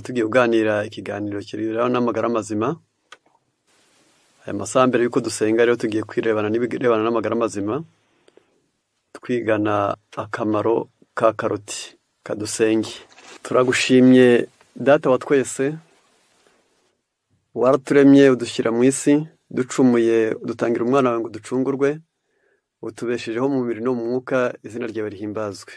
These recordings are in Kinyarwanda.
Tugiye kuganira ikiganiro kirebana n'amagara mazima. Aya masaha mbere y'uko dusenga rero tugiye kwirebana n'ibirebana n'amagara mazima, twigana akamaro ka karoti. Kadusenge. Turagushimye Data wa twese, waraturemye udushyira mu isi, ducumuye udutangira umwana wawe ngo ducungurwe, utubeshejeho mu mubiri no mu mwuka, izina ryawe rihimbazwe.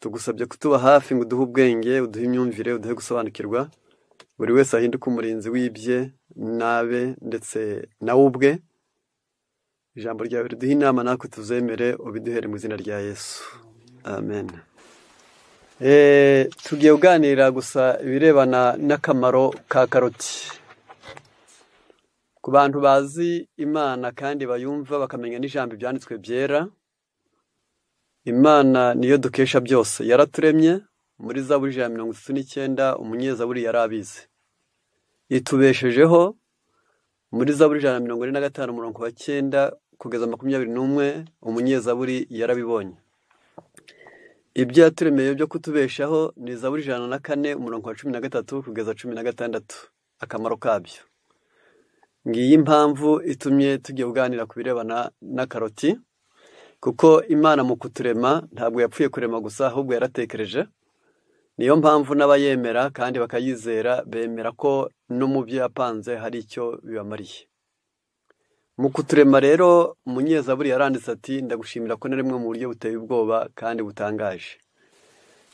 Tugusabye kutuba hafi ngo uduhe ubwenge, uduhe imyumvire, uduhe gusobanukirwa, buri wese ahinduke umurinzi w'ibye n'abe ndetse nawe ubwe. Ijambo ryawe riduhe inama natwe tuzemere, ubiduhere mu izina rya Yesu. Amen. Tugiye kuganira gusa ibirebana n'akamaro ka karoti. Ku bantu bazi Imana kandi bayumva bakamenya n'ijambo ibyanditswe byera, Imana niyo dukesha byose. Yaraturemye muri Zaburi 139, umunyezaburi yari abizi. Itubeshejeho muri Zaburi 145 umurongo wa 9 kugeza 21, umunyezaburi yarabibonye. Ibyo yaturemeye byo kutubeshaho ni Zaburi 104 umurongo wa 13 kugeza 16, akamaro kabyo. Ngiyi impamvu itumye tugiye kuganira ku birebana na karoti, kuko Imana mu kuturema ntabwo yapfuye kurema gusa, ahubwo yaratekereje. Niyo mpamvu n'abayemera kandi bakayizera bemera ko no mu byo yapanze hari icyo bibamariye. Mu kuturema rero, umunyezaburi yaranditse ati ndagushimira ko naremwe mu buryo buteye ubwoba kandi butangaje.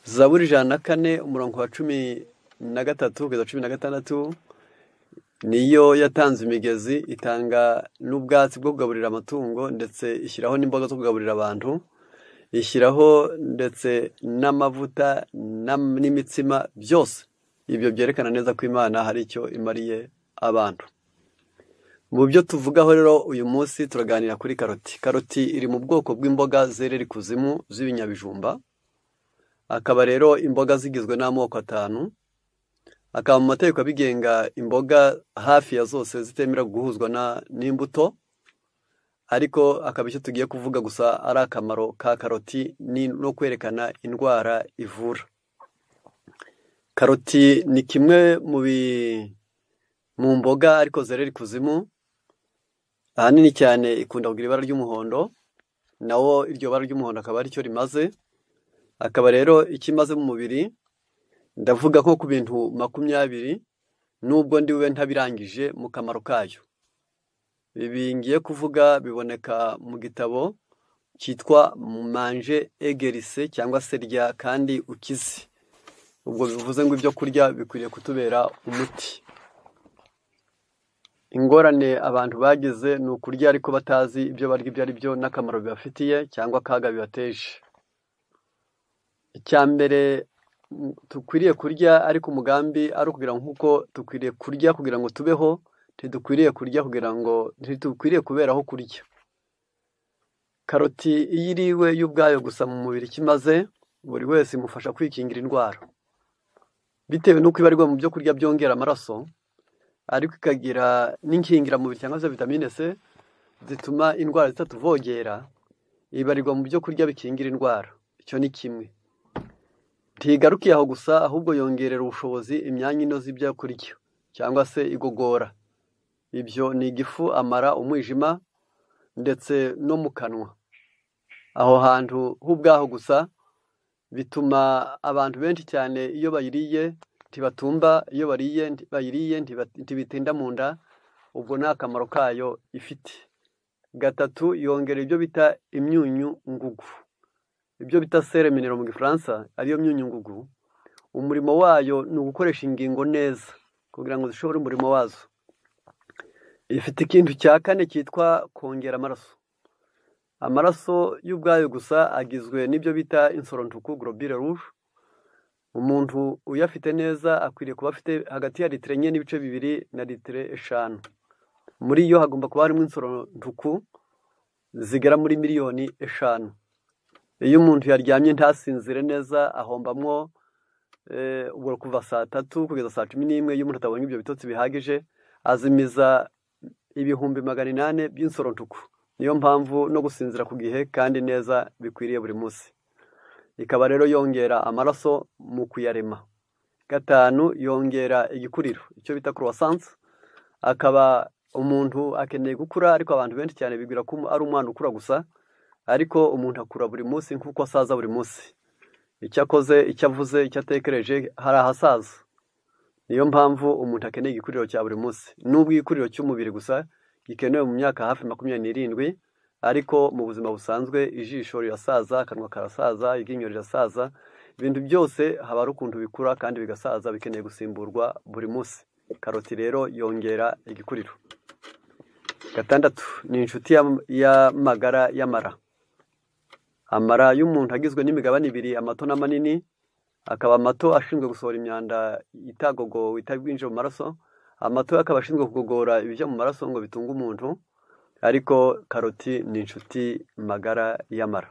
Zaburi 104 umurongo wa 13 kugeza 16 niyo yatanze imigezi, itanga n'ubwatsi bwo kugaburira amatungo, ndetse ishyiraho n'imboga zo kugaburira abantu, ishyiraho ndetse n'amavuta n'imitsima, byose. Ibyo byerekana neza ko Imana hari icyo imariye abantu. Mu byo tuvugaho rero uyu munsi turaganira kuri karoti. Karoti iri mu bwoko bw'imboga zerera ikuzimu z'ibinyabijumba, akaba rero imboga zigizwe n'amoko 5, akaba mu mategeko abigenga imboga hafi ya zose zitemera guhuzwa n'imbuto, ariko akaba icyo tugiye kuvuga gusa ari akamaro ka karoti no kwerekana indwara ivura. Karoti ni kimwe mu mboga ariko zerera ikuzimu, ahanini cyane ikunda kugira ibara ry'umuhondo, nawo iryo bara ry'umuhondo akaba aricyo rimaze. Akaba rero ikimaze mu mubiri, ndavuga nko ku bintu 20, nubwo ndi bube ntabirangije mu kamaro kayo. Ibi ngiye kuvuga biboneka mu gitabo cyitwa Manje Egerise cyangwa se Rya kandi ukize. Ubwo bivuze ngo ibyo kurya bikwiriye kutubera umuti. Ingorane abantu bagize ni ukurya ariko batazi ibyo barya ibyo ari byo n'akamaro bibafitiye cyangwa akaga bibateje. Icya mbere dukwiriye kurya ariko umugambi ari ukugira nk'uko dukwiriye kurya kugira ngo tubeho, ntidukwiriye kurya kugira ngo ntidukwiriye kuberaho kurya. Karoti iyo iriwe y'ubwayo gusa mu mubiri ikimaze, buri wese imufasha kwikingira indwara. Bitewe n'uko ibarirwa mu byo kurya byongera amaraso, ariko ikagira n'inkingiramubiri cyangwa se vitamine C zituma indwara zitatuvogera, ibarirwa mu byo kurya bikingira indwara. Icyo ni kimwe. Ntigarukiye aho gusa, ahubwo yongerera ubushobozi imyanya inoze ibyo kurya cyangwa se igogora. Ibyo ni igifu, amara, umwijima ndetse no mu kanwa. Aho hantu h'ubwaho gusa bituma abantu benshi cyane iyo bayiriye ntibatumba, iyo bayiriye ntibitinda mu nda, ubwo nta kamaro kayo ifite. 3, yongera ibyo bita imyunyu ngugu, ibyo bita sere minero mu Gifaransa, ariyo myunyu ngugu. Umurimo wayo ni ugukoresha ingingo neza kugira ngo zishobore umurimo wazo. Ifite ikintu cya 4 cyitwa kongera amaraso. Amaraso y'ubwayo gusa agizwe n'ibyo bita insorontuku, globule rouge. Umuntu uyafite neza akwiriye kuba afite hagati ya litiro 4.2 na litiro 5. Muri yo hagomba kuba harimo insorontuku zigera muri miliyoni 5. Iyo umuntu yaryamye ntasinzire neza ahombamwo ubwo kuva saa 3 kugeza saa 11, iyo umuntu atabonye ibyo bitotsi bihagije azimiza 800,000 by'insorontuku. Niyo mpamvu no gusinzira ku gihe kandi neza bikwiriye buri munsi. Ikaba rero yongera amaraso mu kuyarema. 5, yongera igikuriro, icyo bita croissance. Akaba umuntu akeneye gukura, ariko abantu benshi cyane bibwira ko ari umwana ukura gusa, ariko umuntu akura buri munsi nk'uko asaza buri munsi. Icyo akoze, icyo avuze, icyo atekereje, hari ahasaza. Niyo mpamvu umuntu akeneye igikuriro cya buri munsi. Nubwo igikuriro cy'umubiri gusa gikenewe mu myaka hafi 27, ariko mu buzima busanzwe ijisho rirasaza, akanwa karasaza, iryinyo rirasaza, ibintu byose haba hari ukuntu bikura kandi bigasaza, bikeneye gusimburwa buri munsi. Karoti rero yongera igikuriro. 6, ni inshuti y'amagara y'amara. Amara y'umuntu agizwe n'imigabane ibiri, amato n'amanini, akaba amato ashinzwe gusohora imyanda itagogowe itabwinjira mu maraso, amato akaba ashinzwe kugogora ibijya mu maraso ngo bitunge umuntu, ariko karoti ni inshuti magara y'amara.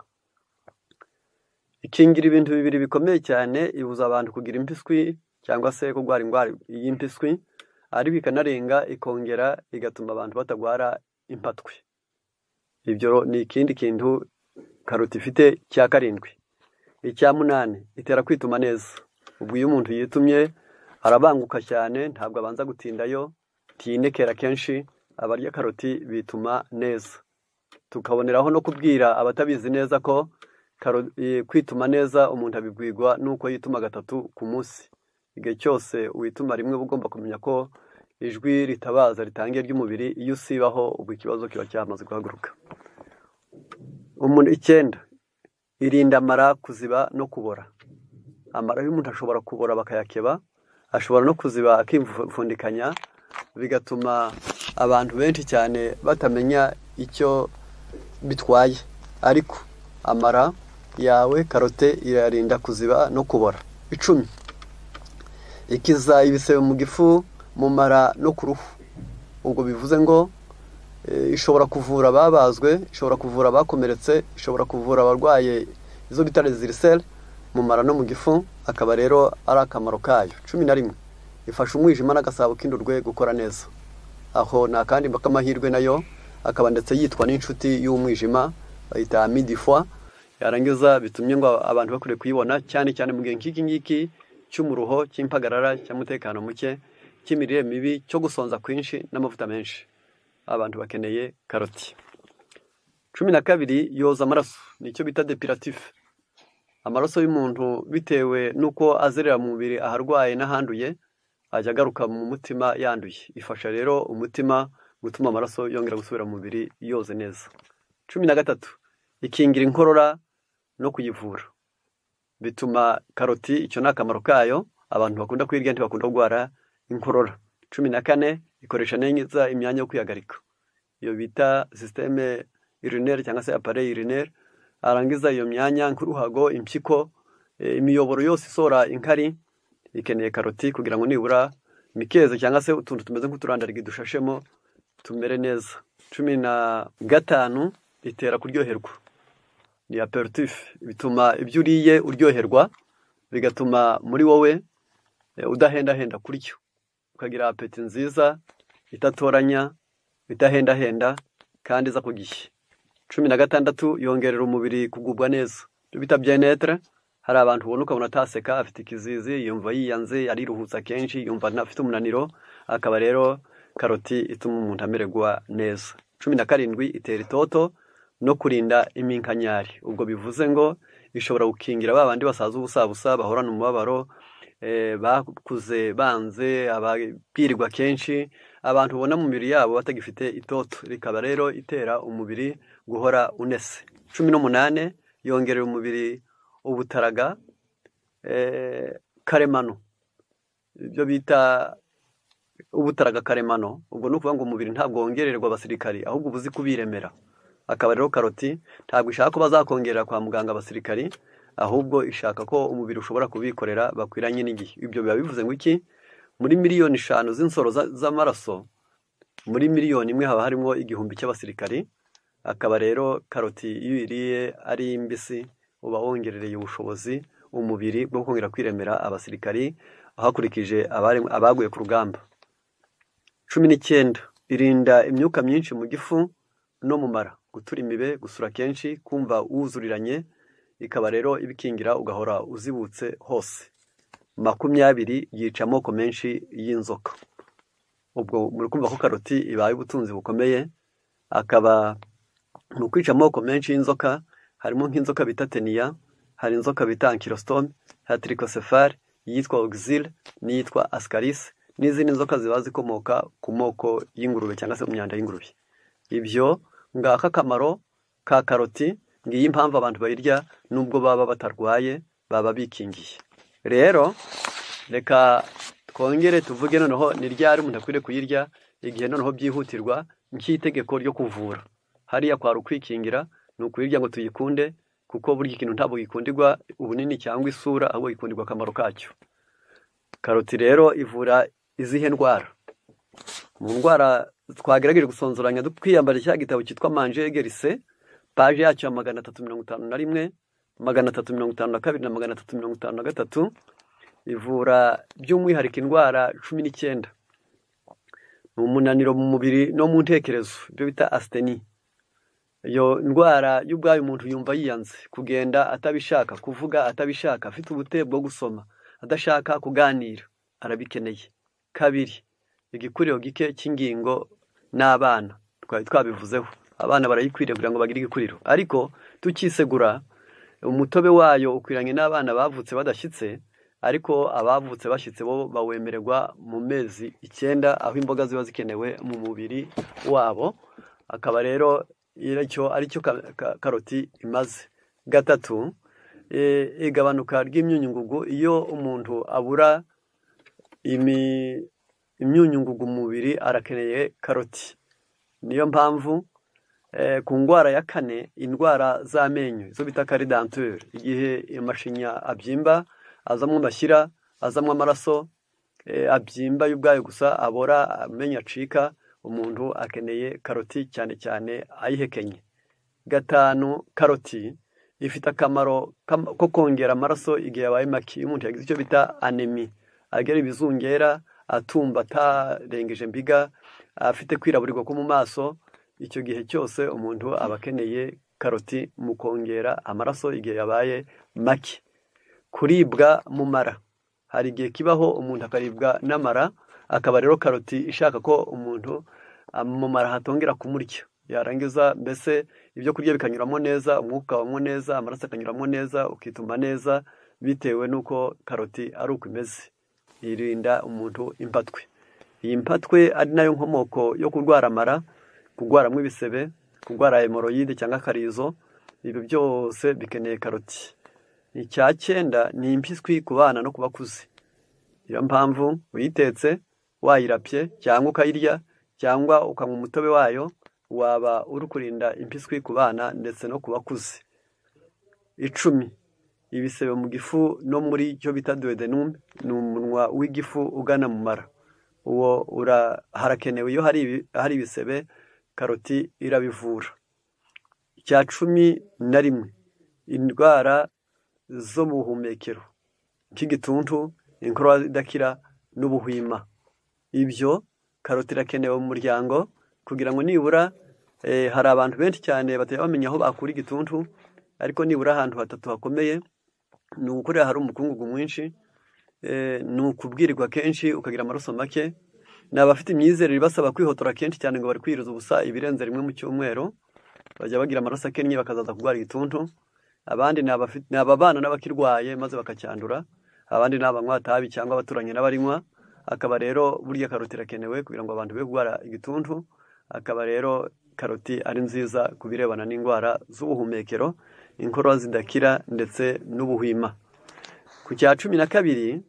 Ikingira ibintu bibiri bikomeye cyane, ibuza abantu kugira impiswi cyangwa se kurwara indwara y'impiswi, ariko ikanarenga ikongera igatuma abantu batagwara impatwe. Ibyo ni ikindi kintu karoti ifite cya 7. Icya 8, itera kwituma neza. Ubwo iyo umuntu yitumye arabanguka cyane, ntabwo abanza gutindayo, tinekera kenshi, abarya karoti bituma neza. Tukaboneraho no kubwira abatabizi neza ko kwituma neza umuntu abibwirwa nuko yituma 3 ku munsi. Igihe cyose wituma rimwe uba ugomba kumenya ko ijwi ritabaza ritangiye ry'umubiri, iyo usibaho ubwo ikibazo kiba cyamaze guhaguruka. 9, irinda amara kuziba no kubora. Amara y'umuntu ashobora kubora bakayakeba, ashobora no kuziba akimfundikanya, bigatuma abantu benshi cyane batamenya icyo bitwaye. Ariko amara yawe karote irarinda kuziba no kubora. 10, ikiza ibisebe mu gifu, mu mara no ku ruhu. Ubwo bivuze ngo ishobora kuvura ababazwe, ishobora kuvura abakomeretse, ishobora kuvura abarwaye izo bita ulcère mu mara no mu gifu, akaba rero ari akamaro kayo. 11, ifasha umwijima n'agasabo k'indurwe gukora neza. Aho ni akandi k'amahirwe nayo, akaba ndetse yitwa n'inshuti y'umwijima, bayita midifwa. Yarangiza bitumye ngo abantu bakwiriye kuyibona cyane cyane mu gihe nk'iki ngiki cy'umuruho, cy'impagarara, cy'umutekano muke, cy'imirire mibi, cyo gusonza kwinshi n'amavuta menshi. Abantu bakeneye karoti. 12, yoza amaraso, nicyo bita depiratif. Amaraso y'umuntu bitewe nuko azerera mu mubiri aharwaye n'ahanduye, ajya agaruka mu mutima yanduye. Ifasha rero umutima gutuma amaraso yongera gusubira mu mubiri yoze neza. 13, ikingira inkorora no kuyivura. Bituma karoti, icyo ni akamaro kayo, abantu bakunda kuyirya ntibakunda kurwara inkorora. 14, ikoresha neza imyanya yo kwihagarika, iyo bita système urinaire cyangwa se appareil urinaire. Arangiza iyo myanya nk'uruhago, impyiko, imiyoboro yose isohora inkari ikeneye karoti kugira ngo nibura mikeze cyangwa se utuntu tumeze nk'uturandarigi dushashemo tumere neza. 15, itera kuryoherwa, ni aperitif. Bituma ibyo uriye uryoherwa, bigatuma muri wowe udahendahenda kurya, ukagira apeti nziza itatoranya, itahendahenda kandi iza ku gihe. 16, yongerera umubiri kugubwa neza, ibyo bita bien-être. Hari abantu ubona ukabona ataseka, afite ikizizi, yumva yiyanze, ariruhutsa kenshi, yumva afite umunaniro, akaba rero karoti ituma umuntu amererwa neza. 17, itera itoto no kurinda iminkanyari. Ubwo bivuze ngo ishobora gukingira ba bandi basaza ubusabusa, bahorana umubabaro, bakuze banze, ababwirwa kenshi, abantu ubona mu mibiri yabo batagifite itoto, rikaba rero itera umubiri guhora unese. 18, yongerera umubiri ubutaraga karemano, ibyo bita ubutaraga karemano. Ubwo ni ukuvuga ngo umubiri ntabwo wongererwa abasirikari, ahubwo uba uzi kubiremera. Akaba rero karoti ntabwo ishaka ko bazakongerera kwa muganga abasirikari, ahubwo ishaka ko umubiri ushobora kubikorera bakwiranye n'igihe. Ibyo biba bivuze ngo iki? Muri miliyoni 5 z'insoro z'amaraso, muri miliyoni 1 haba harimo 1000 cy'abasirikari. Akaba rero karoti iyo uyiriye ari mbisi uba wongerereye ubushobozi umubiri bwo kongera kwiremera abasirikari hakurikije abaguye ku rugamba. 19, irinda imyuka myinshi mu gifu no mu mara, gutura imibe, gusura kenshi, kumva wuzuriranye, ikaba rero ibikingira ugahora uzibutse hose. 20 yica amoko menshi y'inzoka. Ubwo muri kumva ko karoti ibaye ubutunzi bukomeye, akaba mu kwica amoko menshi y'inzoka harimo nk'inzoka bita teniya, hari inzoka bita ankylostome, hari trichocephale, iyitwa oxyle n'iyitwa ascaris, n'izindi nzoka ziba zikomoka ku moko y'ingurube cyangwa se mu myanda y'ingurube. Ibyo ngaka akamaro ka karoti, ngiyi impamvu abantu bayirya nubwo baba batarwaye baba bikingiye. Rero reka twongere tuvuge noneho ni ryari umuntu akwiriye kuyirya, igihe noneho byihutirwa nk'itegeko ryo kuvura. Hariya kwari ukwikingira, ni ukuyirya ngo tuyikunde, kuko burya ikintu ntabwo gikundirwa ubunini cyangwa isura, ahubwo gikundirwa akamaro kacyo. Karoti rero ivura izihe ndwara? Mu ndwara twagerageje gusonzoranya twiyambara cya gitabo cyitwa Manger et Guérissez, paje yacyo ya 351, 352 na 353, ivura by'umwihariko indwara 19. Ni umunaniro mu mubiri no mu ntekerezo, ibyo bita asthénie. Iyo ndwara y'ubwayo umuntu yumva yiyanze, kugenda atabishaka, kuvuga atabishaka, afite ubute bwo gusoma, adashaka kuganira, arabikeneye. 2, igikuriro gike cy'ingingo n'abana, twari twabivuzeho, abana barayikwiriye kugira ngo bagire igikuriro, ariko tukisegura umutobe wayo ukwiranye n'abana bavutse badashyitse, ariko abavutse bashyitse bo bawemererwa mu mezi 9, aho imboga ziba zikenewe mu mubiri wabo. Akaba rero icyo aricyo karoti imaze. 3, igabanuka ry'imyunyungugu. Iyo umuntu abura imyunyungugu mu mubiri arakeneye karoti. Niyo mpamvu ku ndwara ya 4, indwara z'amenyo izo bita carie dentaire, igihe amashinya abyimba azamwo amashyira, azamwo amaraso, abyimba y'ubwayo gusa, abora, amenyo acika, umuntu akeneye karoti cyane cyane ayihekenye. 5, karoti ifite akamaro ko kongera amaraso igihe yabaye make. Iyo umuntu yagize icyo bita anémie, agera ibizungera, atumba atarengeje mbiga, afite kwiraburirwa ko mu maso, icyo gihe cyose umuntu aba akeneye karoti mu kongera amaraso igihe yabaye make. Kuribwa mu mara, hari igihe kibaho umuntu akaribwa n'amara, akaba rero karoti ishaka ko umuntu mu mara hatongera kumurya, yarangiza mbese ibyo kurya bikanyuramo neza, umwuka ukabamo neza, amaraso akanyuramo neza, ukituma neza, bitewe n'uko karoti ari uko imeze. Irinda umuntu impatwe. Iyi mpatwe ari nayo nkomoko yo kurwara amara, kurwaramo ibisebe, kurwara hémorroïdes cyangwa akarizo, ibyo byose bikeneye karoti. Icya 9 ni impiswi ku bana no ku bakuze. Niyo mpamvu uyitetse wayirapye cyangwa ukayirya cyangwa ukanywa umutobe wayo, waba uri kurinda impiswi ku bana ndetse no ku bakuze. 10, ibisebe mu gifu no muri cyo bita duodénum, ni umunwa w'igifu ugana mu mara. Uwo harakenewe iyo hari ibisebe, karoti irabivura. Icya 11, indwara zo mu buhumekero nk'igituntu, inkorora idakira n'ubuhwima. Ibyo karoti irakenewe mu muryango kugira ngo nibura hari abantu benshi cyane batajya bamenya aho bakura igituntu, ariko nibura ahantu 3 hakomeye ni ugukorera hari umukungugu mwinshi, ni ukubwirirwa kenshi ukagira amaraso make, ni abafite imyizerere ibasaba kwihotora kenshi cyane ngo bari kwiriza ubusa ibirenze rimwe mu cyumweru, bajya bagira amaraso akennye bakazaza kurwara igituntu. Abandi ni ababana n'abakirwaye maze bakacyandura, abandi ni abanywa tabi cyangwa abaturanyi n'abarinywa. Akaba rero burya karoti irakenewe kugira ngo abantu be kurwara igituntu. Akaba rero karoti ari nziza ku birebana n'indwara z'ubuhumekero, inkorora zidakira ndetse n'ubuhwima. Ku cya 12,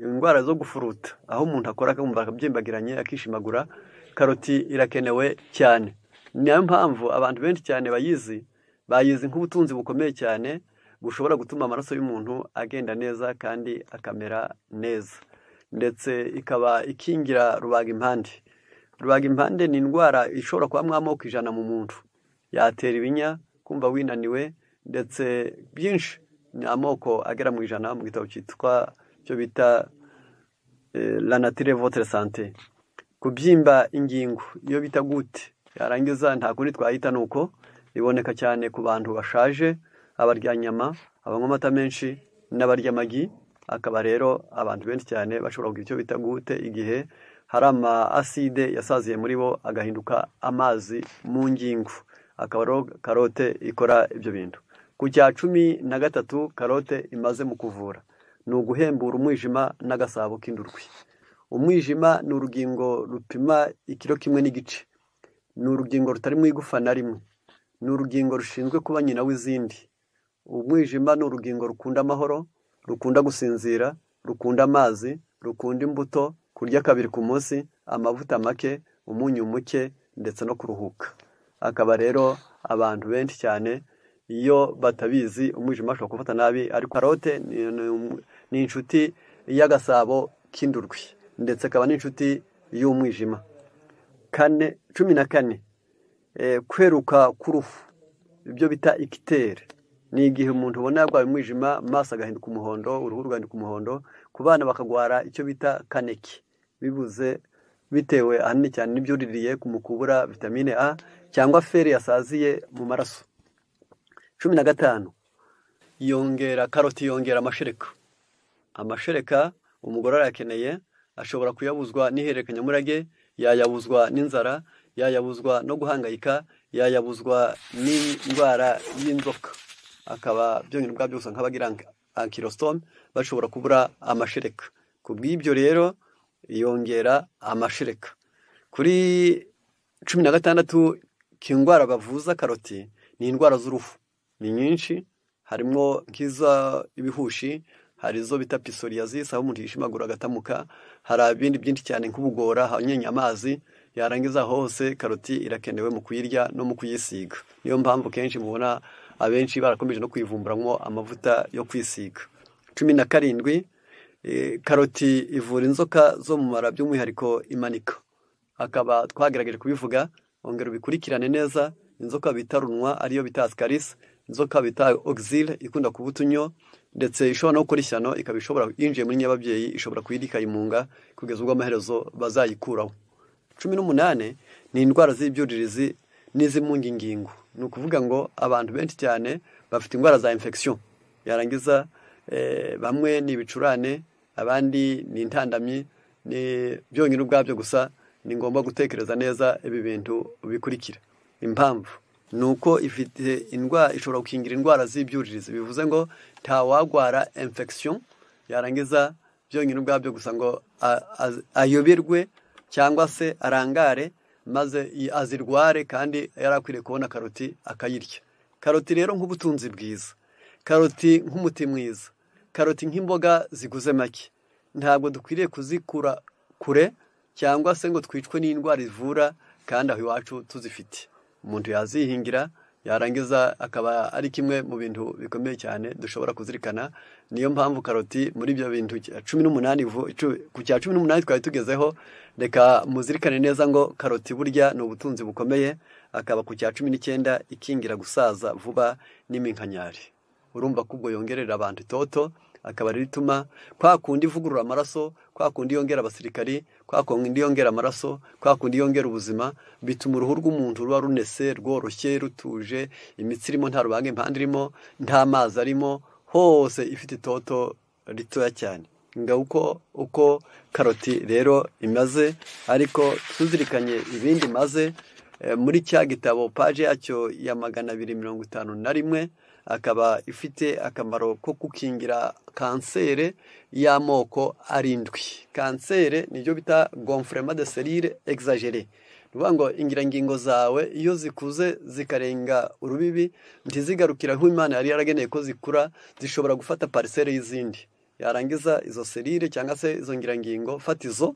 indwara zo gufuruta, aho umuntu akora akumva akabyimbagiranye akishimagura, karoti irakenewe cyane. Niyo mpamvu abantu benshi cyane bayizi nk'ubutunzi bukomeye cyane bushobora gutuma amaraso y'umuntu agenda neza kandi akamera neza, ndetse ikaba ikingira rubagimpande. Rubagimpande ni indwara ishobora kubamo amoko 100 mu muntu, yatera ibinya, kumva winaniwe, ndetse byinshi. Ni amoko agera mu 100 mu gitabo cyitwa cyo bita La nature votre santé. Kubyimba ingingo iyo bita gute, yarangiza nta kundi twahita nuko iboneka cyane ku bantu bashaje, abarya nyama, abanywa amata menshi n'abarya amagi. Akaba rero abantu benshi cyane bashobora kugira icyo bita gute igihe hari ama acide yasaziye muri bo agahinduka amazi mu ngingo. Akaba rero karote ikora ibyo bintu. Ku cya 13 karote imaze mu kuvura ni uguhembura umwijima n'agasabo k'indurwe. Umwijima ni urugingo rupima ikiro 1.5, ni urugingo rutarimo igufa na rimwe, ni urugingo rushinzwe kuba nyina w'izindi. Umwijima ni urugingo rukunda amahoro, rukunda gusinzira, rukunda amazi, rukunda imbuto, kurya kabiri ku munsi, amavuta make, umunyu muke ndetse no kuruhuka. Akaba rero abantu benshi cyane iyo batabizi umwijima ashobora gufata nabi, ariko karote ni inshuti y'agasabo k'indurwe ndetse akaba n'inshuti y'umwijima. 14 kweruka k'uruhu, ibyo bita ikitere, ni igihe umuntu ubona yarwaye umwijima amaso agahinduka umuhondo, uruhu rugahinduka umuhondo, ku bana bakagwara icyo bita kaneke, bibuze bitewe ahanini cyane n'ibyuririye mu kubura vitamine A cyangwa feri yasaziye mu maraso. 15 yongera karoti yongera amashereka. Amashereka umugore arayakeneye, ashobora kuyabuzwa n'ihererekanyamurage, yayabuzwa n'inzara, yayabuzwa no guhangayika, yayabuzwa n'indwara y'inzoka. Akaba byonyine ubwabyo gusa nk'abagira ankylostome bashobora kubura amashereka. Ku bw'ibyo rero yongera amashereka. Kuri 16 k'indwara bavuza karoti ni indwara z'uruhu, ni nyinshi, harimo nk'iza ibihushi, hari izo bita psoriasis aho umuntu yishimagura agatamuka, hari ibindi byinshi cyane nk'ubugora hanyenya amazi yarangiza hose. Karoti irakenewe mu kuyirya no mu kuyisiga, niyo mpamvu kenshi mubona abenshi barakomeje no kuyivumburamwo amavuta yo kwisiga. 17 karoti ivura inzoka zo mu mara by'umwihariko imanika. Akaba twagerageje kubivuga, ongera ubikurikirane neza. Inzoka bita runwa ariyo bita ascaris, inzoka bita oxyle ikunda kuba utunyo ndetse ishobora no gukora ishyano, ikaba ishobora yinjiye muri nyababyeyi ishobora kuyirya ikayimunga kugeza ubwo amaherezo bazayikuraho. 18 ni indwara z'ibyuririzi n'izimunga ingingo. Ni ukuvuga ngo abantu benshi cyane bafite indwara za infection, yarangiza bamwe ni ibicurane, abandi ni intandamyi, ni byonyine ubwabyo gusa. Ni ngombwa gutekereza neza ibi bintu bikurikira. Impamvu ni uko ifite indwara ishobora gukingira indwara z'ibyuririzi, bivuze ngo ntawagwara infection yarangiza byonyine ubwabyo gusa ngo ayoberwe cyangwa se arangare maze azirware, kandi yari akwiriye kubona karoti akayirya. Karoti rero nk'ubutunzi bwiza, karoti nk'umuti mwiza, karoti nk'imboga ziguze make, ntabwo dukwiriye kuzikura kure cyangwa se ngo twicwe n'indwara ivura kandi aho iwacu tuzifite. Umuntu yazihingira yarangiza akaba ari kimwe mu bintu bikomeye cyane dushobora kuzirikana. Niyo mpamvu karoti muri ibyo bintu 18 ku cya 18 twari tugezeho, reka muzirikane neza ngo karoti burya ni ubutunzi bukomeye. Akaba ku cya 19 ikingira gusaza vuba n'iminkanyari. Urumva ko ubwo yongerera abantu itoto, akaba ari rituma kwa kundi ivugurura amaraso, kwa kundi yongera abasirikari, kwa kundi yongera amaraso, kwa kundi yongera ubuzima, bituma uruhu rw'umuntu ruba runese, rworoshye, rutuje, imitsi irimo nta rubange impande irimo, nta mazi arimo, hose ifite itoto ritoya cyane. Nga uko karoti rero imaze, ariko tuzirikanye ibindi maze muri cya gitabo paje yacyo ya 251, akaba ifite akamaro ko gukingira kansere y'amoko 7. Kansere nibyo bita gonflement de cellules exagéré. Ni ukuvuga ngo ingirangingo zawe iyo zikuze zikarenga urubibi, ntizigarukira aho Imana yari yarageneye ko zikura, zishobora gufata parcelle y'izindi. Yarangiza izo selire cyangwa se izo ngirangingo fatizo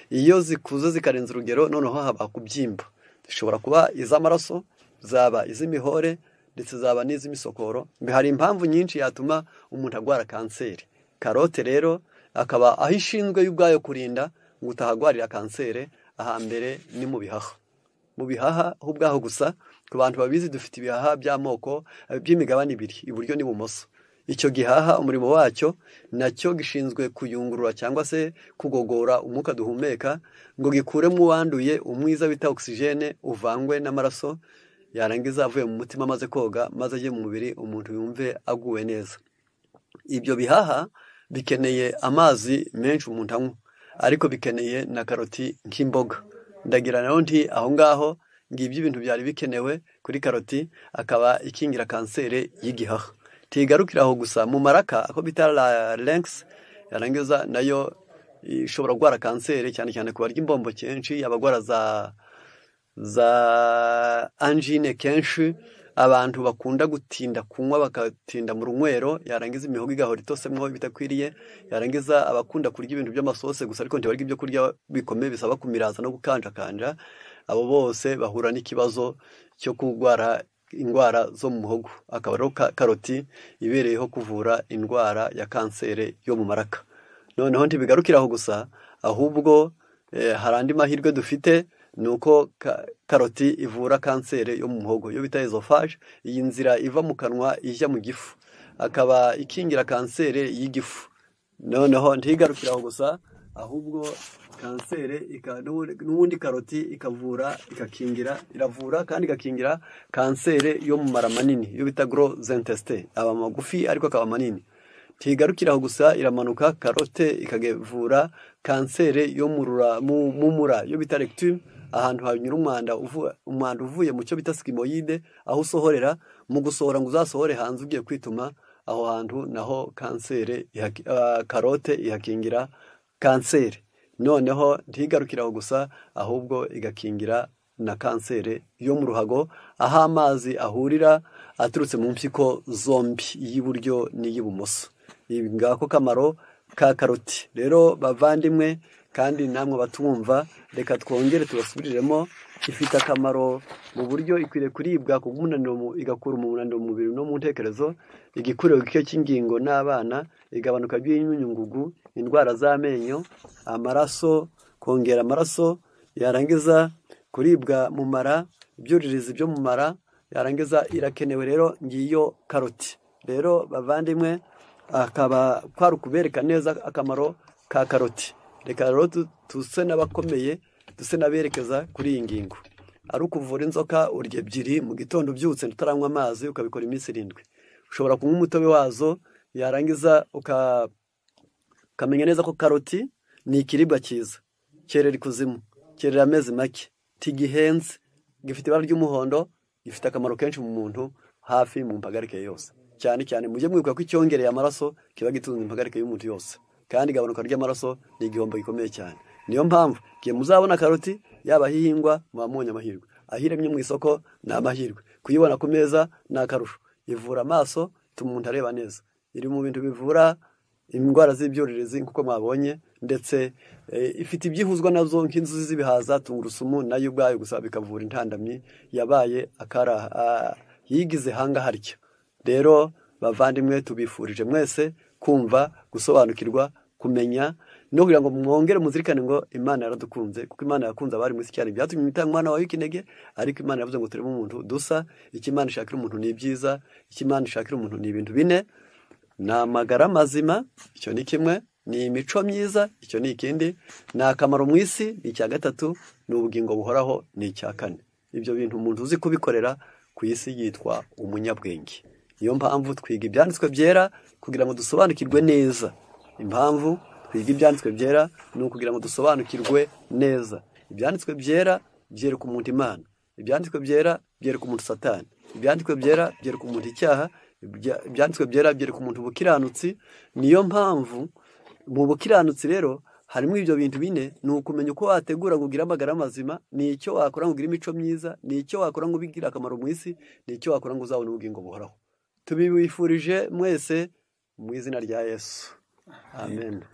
iyo zikuze zikarenza urugero, noneho haba kubyimba. Zishobora kuba iz'amaraso, zaba iz'imihore, ndetse zaba n'iz'imisokoro. Hari impamvu nyinshi yatuma umuntu agwara kanseri. Karote rero akaba aho ishinzwe y'ubwayo kurinda ngo utahagwarira kanseri, ahambere ni mu bihaha. Mu bihaha ho ubwaho gusa, ku bantu babizi dufite ibihaha by'amoko by'imigabane ibiri, iburyo n'ibumoso. Icyo gihaha umurimo wacyo nacyo gishinzwe kuyungurura cyangwa se kugogora umwuka duhumeka ngo gikuremo uwanduye umwiza bita oxygene uvangwe n'amaraso, yarangiza avuye mu mutima amaze koga maze ajye mu mubiri umuntu yumve aguwe neza. Ibyo bihaha bikeneye amazi menshi umuntu anywa, ariko bikeneye na karoti nk'imboga. Ndagira nayo nti aho ngaho ngibyo ibintu byari bikenewe kuri karoti, akaba ikingira kanseri y'igihaha. Ntigarukira aho gusa, mu maraka ako bita larynx, yarangiza nayo ishobora kurwara kanseri, cyane cyane ku barya imbombo kenshi, abagwara za angine kenshi, abantu bakunda gutinda kunywa bakatinda mu runywero, yarangiza imihogo igahora itosemwo bitakwiriye, yarangiza abakunda kurya ibintu by'amasose gusa ariko ntibarya ibyo kurya bikomeye bisaba kumiraza no gukanjakanja, abo bose bahura n'ikibazo cyo kurwara indwara zo mu muhogo. Akaba rero karoti ibereyeho kuvura indwara ya kanseri yo mu maraka. Noneho ntibigarukira aho gusa, ahubwo hari andi mahirwe dufite, ni uko karoti ivura kanseri yo mu muhogo, iyo bita esophage, iyi nzira iva mu kanwa ijya mu gifu, akaba ikingira kanseri y'igifu. Noneho ntigarukira aho gusa, ahubwo kanseri n'ubundi karoti ikavura, ikakingira, iravura kandi igakingira kanseri yo mu mara manini, iyo bita gros intestin, aba magufi ariko akaba manini. Ntigarukira aho gusa, iramanuka karote ikavura kanseri yo mu mura, iyo bita rectum, ahantu hanyura umwanda uvuye mu cyo bita sigmoide, aho usohorera, mu gusohora ngo uzasohore hanze ugiye kwituma, aho hantu naho kanseri karote ihakingira kanseri. Noneho ntigarukira aho gusa, ahubwo igakingira na kanseri yo mu ruhago, aho amazi ahurira aturutse mu mpyiko zombi, iy'iburyo n'iy'ibumoso. Ibi ngako kamaro ka karoti. Rero bavandimwe kandi namwe batumva, reka twongere tubasubiriremo. Ifite akamaro mu buryo ikwiriye kuribwa ku bw'umunaniro, igakura umunaniro mu mubiri no mu ntekerezo, igikuriro gike cy'ingingo n'abana, igabanuka ry'imyunyungugu, indwara z'amenyo, amaraso, kongera amaraso, yarangiza kuribwa mu mara, ibyuririzi byo mu mara, yarangiza irakenewe. Rero ngiyo karoti. Rero bavandimwe, akaba kwari ukubereka neza akamaro ka karoti. Reka rero tuse n'abakomeye, duse n'aberekeza kuri iyi ngingo. Ari ukuvura inzoka, urya 2 mu gitondo ubyutse utaranywa amazi, ukabikora iminsi 7. Ushobora kunywa umutobe wazo, yarangiza ukamenya neza ko karoti ni ikiribwa cyiza, cyerera ikuzimu, cyerera amezi make, ntigihenze, gifite ibara ry'umuhondo, gifite akamaro kenshi mu muntu hafi mu mpagarike yose. Cyane cyane mujye mwibuka ko icyongereye amaraso kiba gitunze impagarike y'umuntu yose, kandi igabanuka ry'amaraso ni igihombo gikomeye cyane. Niyo mpamvu igihe muzabona karoti, yaba ahihingwa muba mubonye amahirwe, ahiremye mu isoko ni amahirwe, kuyibona ku meza ni akarusho. Ivura amaso, ituma umuntu areba neza, iri mu bintu bivura indwara z'ibyuririzi nk'uko mwabonye, ndetse ifite ibyihuzwa nazo nk'inzuzi z'ibihaza, tungurusumu nayo ubwayo gusa bikavura intandamyi yabaye akara yigize hanga harya. Rero bavandimwe, tubifurije mwese kumva, gusobanukirwa, kumenya, no kugira ngo mwongere muzirikane ngo Imana yaradukunze, kuko Imana yakunze abari mu isi cyane, byatumye itanga umwana wayo w'ikinege, ariko Imana yavuze ngo turebe umuntu dusa. Icyo Imana ishakira umuntu ni ibyiza, icyo Imana ishakira umuntu ni ibintu bine: ni amagara mazima, icyo ni kimwe, ni imico myiza, icyo ni ikindi, ni akamaro mu isi, ni icya gatatu, ni ubugingo buhoraho, ni icya kane. Ibyo bintu umuntu uzi kubikorera ku isi yitwa umunyabwenge. Niyo mpamvu twiga ibyanditswe byera kugira ngo dusobanukirwe neza. Impamvu twiga ibyanditswe byera ni ukugira ngo dusobanukirwe neza. Ibyanditswe byera byereka umuntu Imana, ibyanditswe byera byereka umuntu Satani, ibyanditswe byera byereka umuntu icyaha, ibyanditswe byera byereka umuntu ubukiranutsi. Niyo mpamvu mu bukiranutsi rero harimo ibyo bintu bine: ni ukumenya uko wategura ngo ugire amagara mazima, ni icyo wakora ngo ugire imico myiza, ni icyo wakora ngo ubigire akamaro mu isi, ni icyo wakora ngo uzabone ubugingo buhoraho. Tubibifurije mwese mu izina rya Yesu, amen.